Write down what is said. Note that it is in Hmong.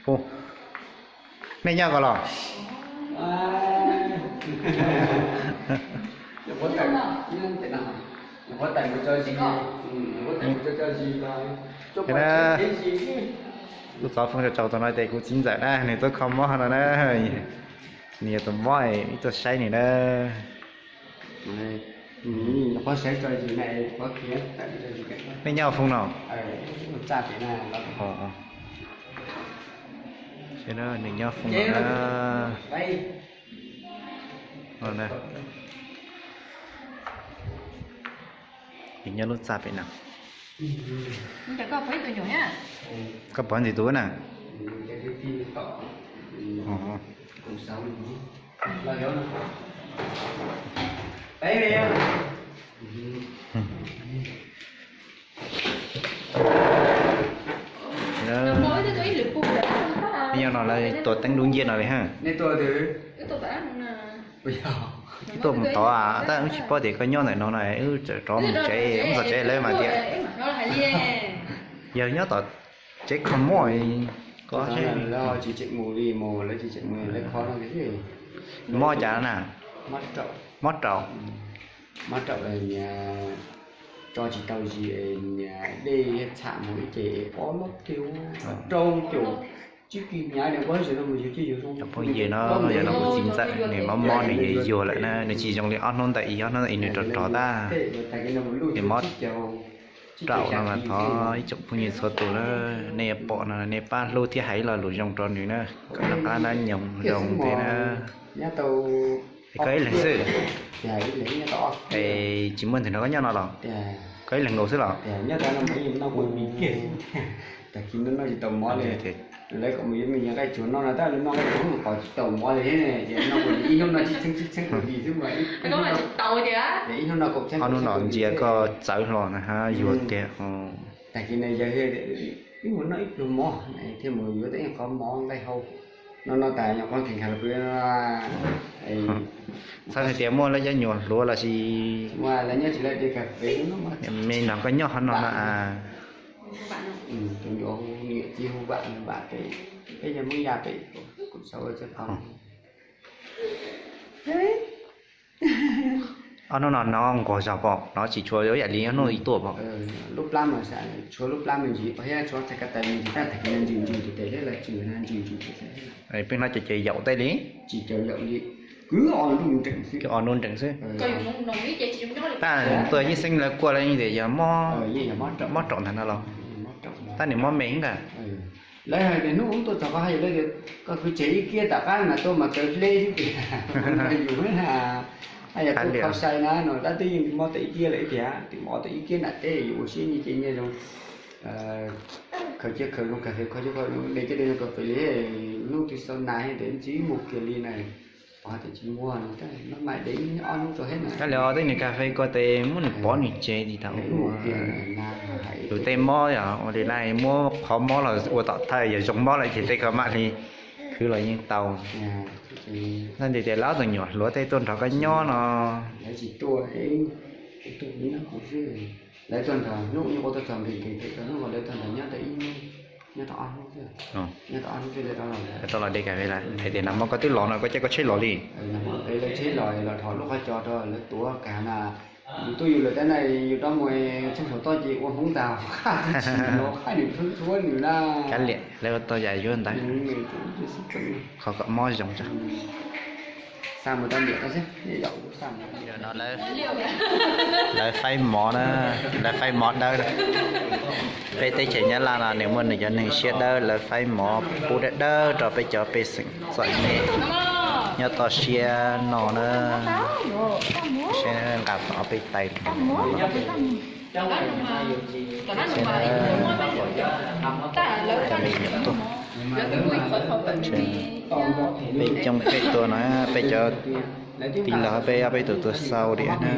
Hu, nej nyob ko los? Kuv txov fooj tsaug tsaug tus no ces kuv txiv ntxawm na, nws tuaj kho mob no na. Nws yog tus mob ib tuaj saib nws na. Nej nyob fooj no? Nws nyob fooj no na. Nws nyob lub txaj pem no. Koj pov ntxiv tus na. Nyob no lawv tua teeb dub nciab no li ha. Ib tuaj mus tod tab wb tsis paub tias koj nyob ntawm no no, wb txawm rov mus tsev, wb txog tsev lawv mas tias yog nyob tom tsev kho mob ko. Tsis tseem mus li mus, lawv tsis tseem mus, lawv kho no. Mob cas na? Mob raum. Mob raum, niag tso tsis tau zis, niag dej txham mus ib ce ob lub kiv rau caum tsib kis hnyav. Cov phooj ywg no yog no kuv txiv ntxawm, nws mob mob nws yuag yuag lawm na, nws tsis zoo li ob hnub ntawm ib, ob hnub ntawm ib nws rog rog tag. Nws mob raum no mas thov ib tsoom phooj ywg txhua tus na, nej pom no nej pab hlub thiab hais ib lo lus zoo rau nws na, kom noj qab nyob nyoos zoo thiab na. Koj ib leeg xwb, es tsis muaj tus nrog koj nyob no los? Koj ib leeg nkaus xwb los? Tag kis no noj tsis tau mov li, lawv kom mus yuav me nyuam nqaij tsuag noj no tab lawv noj nqaij tsuag qos tsis tau mov li thiab, ces noj ua ib hnub noj tsib txheeb tsib txheeb ua li xwb mas. Ib hnub noj kaum txheeb. Ob hnub no ntsia koj txawv hlo na, yuag tiag. Tag kis no yawg ib mus noj ib pluag mov thiaj mus yuav tau ib qho mov nqaij hau. No no tas nyuam qhuav kheev hais pw no. Txhob hais tias muaj lawv cov nyuam hluas los sis me nrog koj nyob hov no no. Tus nyuam hu niam txiv hu Vam, Vam pem, peb yog Hmoob Yaj pem, kuv sau txawj tau. Ob hnub no no nquag zog pom no tsis tshua yam li ob hnub ib tuaj pom. Lub plab mas tshuav lub plab me ntsis thiab tshuav txhais ko taw me ntsis, tab tag kis no ntsws ntsws tes tes thiab los tsws no ntsws ntsws tes tes. Peb hnub ces ces yaum tej li. Tsis caum yaum li, kwv o nruj nreem xwb. Kwv o nruj nreem xwb. Tab tuaj yeej xeeb lawv kuaj lawv yeej tias yog mob raum ntag no los? Tab nws mob me ntag. Lawv hais tias hnub ub tuaj txog koj hais lawv tias koj kwv tseg ib kiab tom qab mas tuaj mas kaw hle xwb tias yus na. Yog tuaj kho sai na no tab twb yeej mob tau ib kiab lawm ib tiag, twb mob tau ib kiab nram teb, yus ua siab nyiaj cia nyiaj zoo, khaws cia khaws zoo khaws khaws zoo de caj de zoo khaws li. Hnub twg xaus nas tias tsis mus kiag li na. Tab lis os, tej nws kas fes ko tes muab nws pov nws tsev li thaum ub. Tus tej mob yog ua li na, muab qhov mob los ua tom thawj, yog zoo mob lawm ces tej ko mam li khwv los yeej tau. Tab sis tias lawv ob tug nyuam hluas tej tuaj nrog koj nyob no. Lawv tsis tuaj, lawv tuaj nrog hnub ib ua tuaj txog nkees nkees pem tau hnub, lawv tuaj nrog nyob tau ib hnub, nyob tau ob hnub xwb. Nyob tau ob hnub xwb lawv rov los. Lawv rov los de kas fes lawm, hais tias nag hmo koj twb los no koj caij koj tsheb los li. Nag hmo peb lawv tsheb los, los dhos lub qhov cos rau lawv tuav kas na. Yus tuaj yus lawm tab na, yus rov mus txheej saum toj ces ua Hmoob ntag, qab tsis los qab nws txhua nws na. Kav liam, lawv ua tau yam yuav ntawd. Qhov kom mob zoo tso. Xa mus tau niam tau xwb, niam yaum kuv xa mus. Lawv faib mov na, lawv faib mov dawb. Peb teb chaws Nyab Laj no nws muaj nws cov neeg siab dawb, lawv faib mov pub dawb dawb rau peb cov pej xeem txom nyem nyob toj siab no na. Saib nqa tau ob peb tais. Peb coob peb tuaj no, peb cov tij laug peb ob peb tug tuaj xau diam na.